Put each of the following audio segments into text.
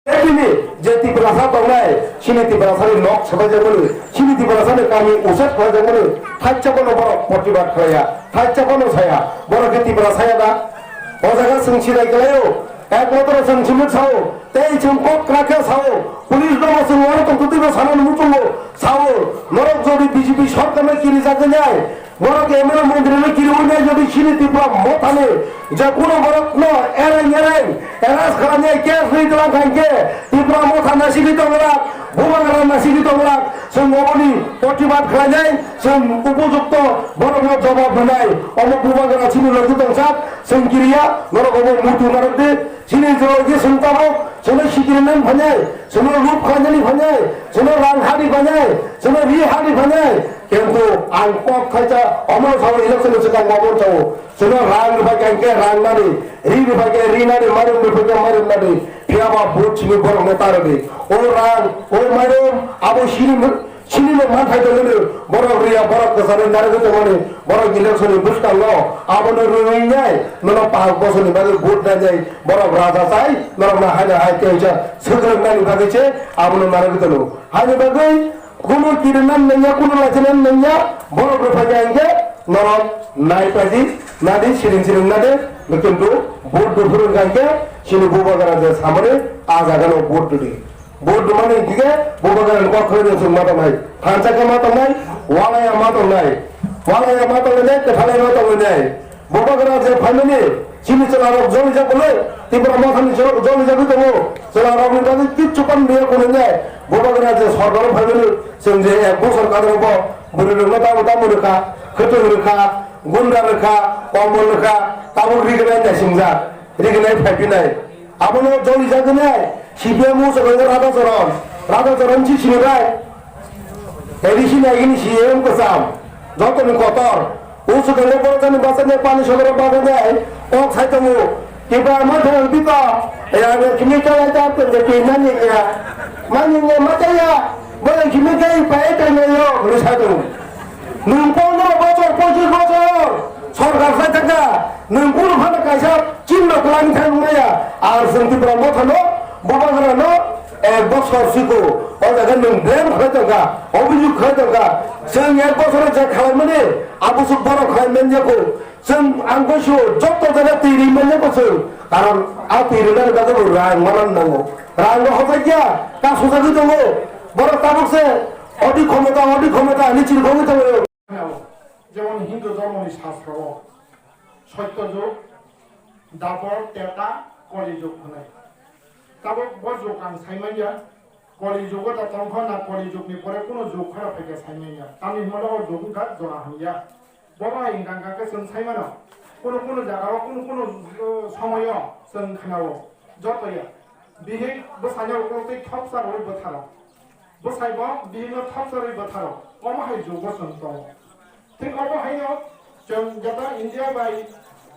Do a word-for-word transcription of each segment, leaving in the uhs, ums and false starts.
Tini je Tiprasa tongnai, chini Tiprasani nok sobaijak mani, chini Tiprasani kami uset khlaijakmani, thaisa bono borok protibad khlaiya, thaisa bono saya, borok khe Tiprasa ya da? O jaga chwng sinai khlaio, ekmatro chwng simi sao, tei chwng kok krakhe sao, police no bo chwng oro tongtwtwi bo sanani muchungo sao, norok jodi B J P sorkarno kirijak wngnai, borok M L A montri no kiriwi nai jodi chini Tipra mothani je kuno borok no ereng ereng arrest khlainai case ri tlang khankhe Tipra motha nasigwi tonglak, Bubagra nasigwi tonglak, chwng oboni protibad khlainai, chwng upojukto borokno jobab rwnai, omo Bubagra chini logi tongsak, chwng kiriya, norok obo muitu narwk di, chini jora je chwng tabuk, chwngno sikiri nani phainai, chwngno loop khlainani phainai, chwngno rang hani phainai, chwngno ri hani phainai, kintu ang kok thaisa omo sao election ni swkang obo sao, chwngno rang rwphai kha hwnkhe rang nani, ri rwphai kha ri nani, mairum rwphai kha mairum nani, phiya ba vote simi borokno ta rwdi. O rang, o mairum, abo sini, sini no manthai tongmani, borok riya, borok kwcharwi narwgwi tongmani, borok election ni bwskango abono rwngwi nai, nono panch bosorni bagwi vote nainai, borok raja chai, norokno haino hai tei hwnsa swkang nani bagwi se abono narwgwi tongo. Haini bagwi kunu kirinani nangya, kunu lachinani nangya, borok rwphai kha hwnkhe norok nai paidi, nadi, siring siring nadi, kintu vote buphuru hwnkha hwnkhe chini Bubagra je samani a jagano vote rwdi. Vote rwmani hwnkhe Bubagrani kok khlai chwng ma tongnai, thansa khe ma tongnai, walaya ma tongnai, walaya ma tongnai, kwthalai ma tongnai. Bubagra je phaimani chini chwlarok jolijak bolai, Tipra mothani chwlarok jolijagwi tongo. Chwlarokni bagwi kichu pan biya kununai. Bubagra je sorkaro phaimani chwng je ek bosor kadrobo bwrwirokno tamo tamo rwkha, khwtwng rwkha, gunda rwkha, kombol rwkha, tabuk rignai naisingjak, rignai phaipinai. Abono jolijagwi nai, C P M o swkango Radhacharan, Radhacharan si sinibai. A D C ni agini C M kwcham, jotoni kotor. O swkango borok jani bachani pani sogoro bachani, kok sai tongo. Kiba ma thang biko, ya ne kimi chalai ta pe de pe mani ya. Mani ne ma ta ya, bo kimi kai pa e ta ne yo, ni sai tongo. Nwng pondro bochor, pochis bochor sorkar sai thangkha, nwng kunu phano kaisa chinno kwlangwi thangmaya, ar chwng Tipra mothano, Bubagrano ek bosor siko, o jaga nwng blame khlai tongkha, obhijog khlai tongkha, chwng ek bosoro je khlaimani, aboswk borok khlai manya kho, chwng ang goiso joto jaga twi ri manya kho chwng, karon a twi rwnani bagwi bo rang manani nango, rang bo hojakya, kasujagwi tongo, borok tabuk se odi khomota, odi khomota hinwi chirkhogwi tongo. Jemon Hindu dhormoni shastro o Sotto jug, Dapor, Treta, Koli jug hwnwi. Tabuk bo jug ang sai manya, Koli jugo da tongkha na Koli jugni pore kuno jug khara phaikha sai manya. Tamni hwnba o jug wngkha jora hamya. Bo bai hwnkha hwnkha khe chwng sai mano. Kuno kuno jaga o kuno kuno, uh, somoyo chwng khnao. Jotoya. Bihik bwsano ukultwi thopsa rwui bwtharo. Bwsai bo bihikno thopsa rwui bwtharo. Omo hai jugo chwng tongo. Thik omo haino chwng jeta India bai,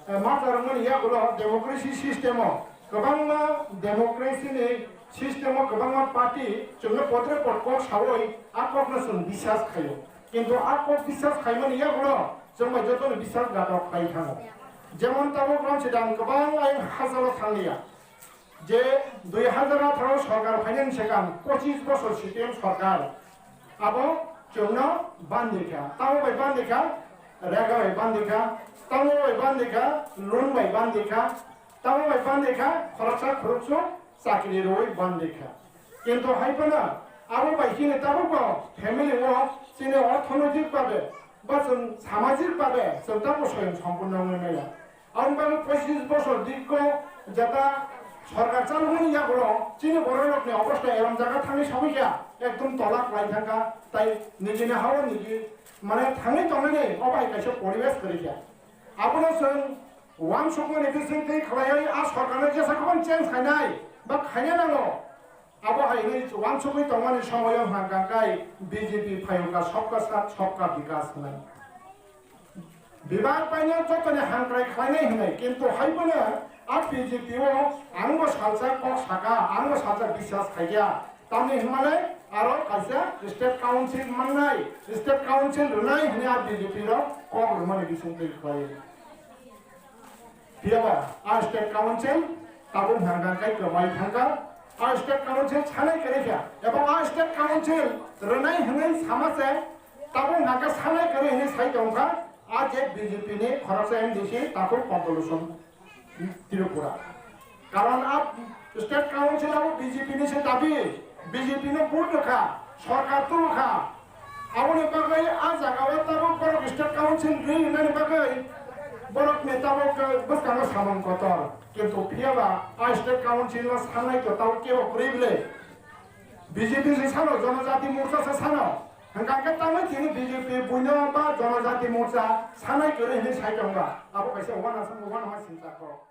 eh, mata rwmani yagulo democracy system o kwbangma democracy ni system o kwbangma party chwngno potre pot kok saui a kokno chwng biswas khaio. Kintu a kok biswas khaimani yagulo chwng bai jotono biswas gatok khai thango. Jemon tabuk Ramchidang kwbang ayang hajalo thanglia. Je dui hazar atharo sorkar phainani swkang pochis bosor C P M sorkar, abo chwngno bandi kha, tamo bai bandi kha, rega bai bandi kha, tamo bai bandi kha, loan bai bandi kha, tamo bai bandi kha, khoroksa khoroksa chakri rwui bandi kha. Kintu hai phano abo bai chini tabukbo family o chini orthonoitik babe ba chwng samajik babe chwng tabuk soyong sompurno wngwi maya. Aboni bagwi pochis bosor dikko jeta sorkar chalmani yagulo chini bororokni obosta erom jaga thangwi sogwi kha, ekdom tola kwlai thangkha, tai nijini hao niji mane thangwi tongnani obo hai kaisa poribesh kwrwi kha. Abono chwng uansukmani bisingtwi khlaiwi a sorkarno jesa kwbang change khainai ba khaina nango. Abo hai hwnwi uansugwi tongmani somoio hwnkha khe B J P phaiyungkha Sabka Saath Sabka Vikas hwnwi. Bebak paino jotoni hamkrai khlainai hwnwi, kintu hai phano a B J P o angbo salsa kok saka, angbo salsa biswas khaikha. Tamni hwnmale aro kaisa state council mannai, state council rwnai hwnwi a B J P rok kok rwmani bisingtwi khlaio. Phiyaba a state council tabuk hwnka khe kwbai thangkha, A state council sanai kwrwi kha, eba a state council rwnai hwnwi sama se, tabuk hwnka khe sanai kwrwi hwnwi sai tongkha, a je B J P ni khoroksa M D C Takur Pondoluson Tripura. Karon a state council abo B J P ni se dabi, B J P no vote rwkha, sorkar tubu kha. Aboni bagwi a jaga o tabuk borok state council ri hwnani bagwi borok ni tabuk bwskango samung kotor. Kintu phiyaba a state council no sanai to tabuk kebo kwrwi bwle. B J P se sano, Jonojati Morcha se sano. Hwnkha khe tamo chini B J P buino ba Jonojati Morcha sanai kwrwi hwnwi sai tongba. Abo kaisa uanasong uanama sincha kok.